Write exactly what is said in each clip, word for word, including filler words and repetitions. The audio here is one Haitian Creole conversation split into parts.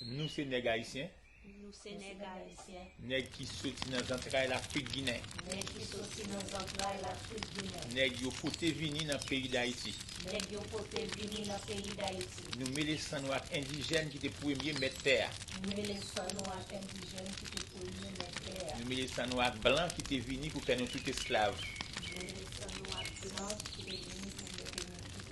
Nou se nèg ayisyen. Nou se nèg ayisyen. Nèg ki soti nan zantray Lafrik Ginen. Nèg ki soti nan zantray Lafrik Ginen. Nèg yo pote vini nan peyi Dayiti. Nèg yo pote vini nan peyi Dayiti. Nou mele san nou ak endijèn ki te premye mèt tè a. Nou mele san nou ak endijèn ki te premye mèt tè a. Nou mele san nou ak blan ki te vini pou fè nou tout esklav. Nou mele san nou ak blan ki te vini pou mete nou tout esklav.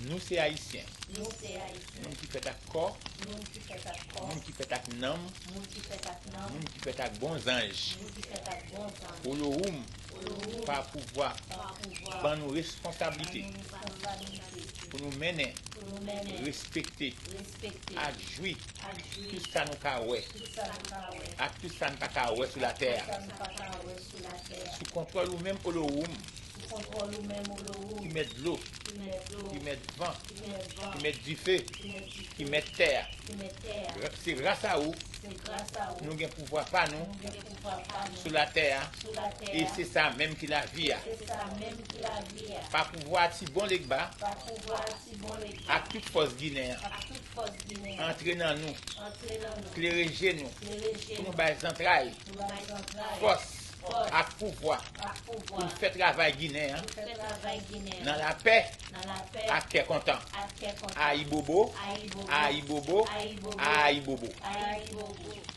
Nou se ayisyen. Nou se ayisyen. Moun ki fèt ak kò, Moun ki fèt ak kò. Moun ki fèt ak nanm, Moun ki fèt ak nanm. Moun ki fèt ak bon zanj. Moun ki fèt ak bon zanj. Olohoum, Olohoum, pa pouvwa, pa pouvwa, ban nou responsablite responsabilite pou nou mennen, pou nou mennen, respekte, respekte, ak jwi ak jwi tout sa nou ka wè tout sa nou ka wè, ak tout sa n pa ka wè sou latè a. sa nou pa ka wè sou latè a. Sou kontwòl ou menm, Olohoum, Sou kontwòl ou menm, Olohoum, ki mèt dlo, ki mèt dlo, ki mèt van, ki mèt van, ki mèt dife, ki mèt dife, ki mèt tè a. ki mèt tè a. Se gras a ou, Se gras a ou nou gen pouvwa pa nou nou gen pouvwa pa nou sou latè a. Sou latè E a. Se sa menm ki lavi a. Se sa menm ki lavi a. Pa pouvwa Tibon Legba Pa pouvwa Tibon Legba ak tout fòs Ginen an ak tout fòs Ginen an antre nan nou, antre nan nou, klere je nou, klere je pou nou nou, bay zantray, pou bay zantray, fòs fòs ak pouvwa ak pou pouvwa n fè travay Ginen an pou fè travay Ginen nan an lapè nan lapè, ak kè kontan. ak kè kontan. Ayibobo, Ayibobo, ayibobo, ayibobo, ayibobo. Ayibobo.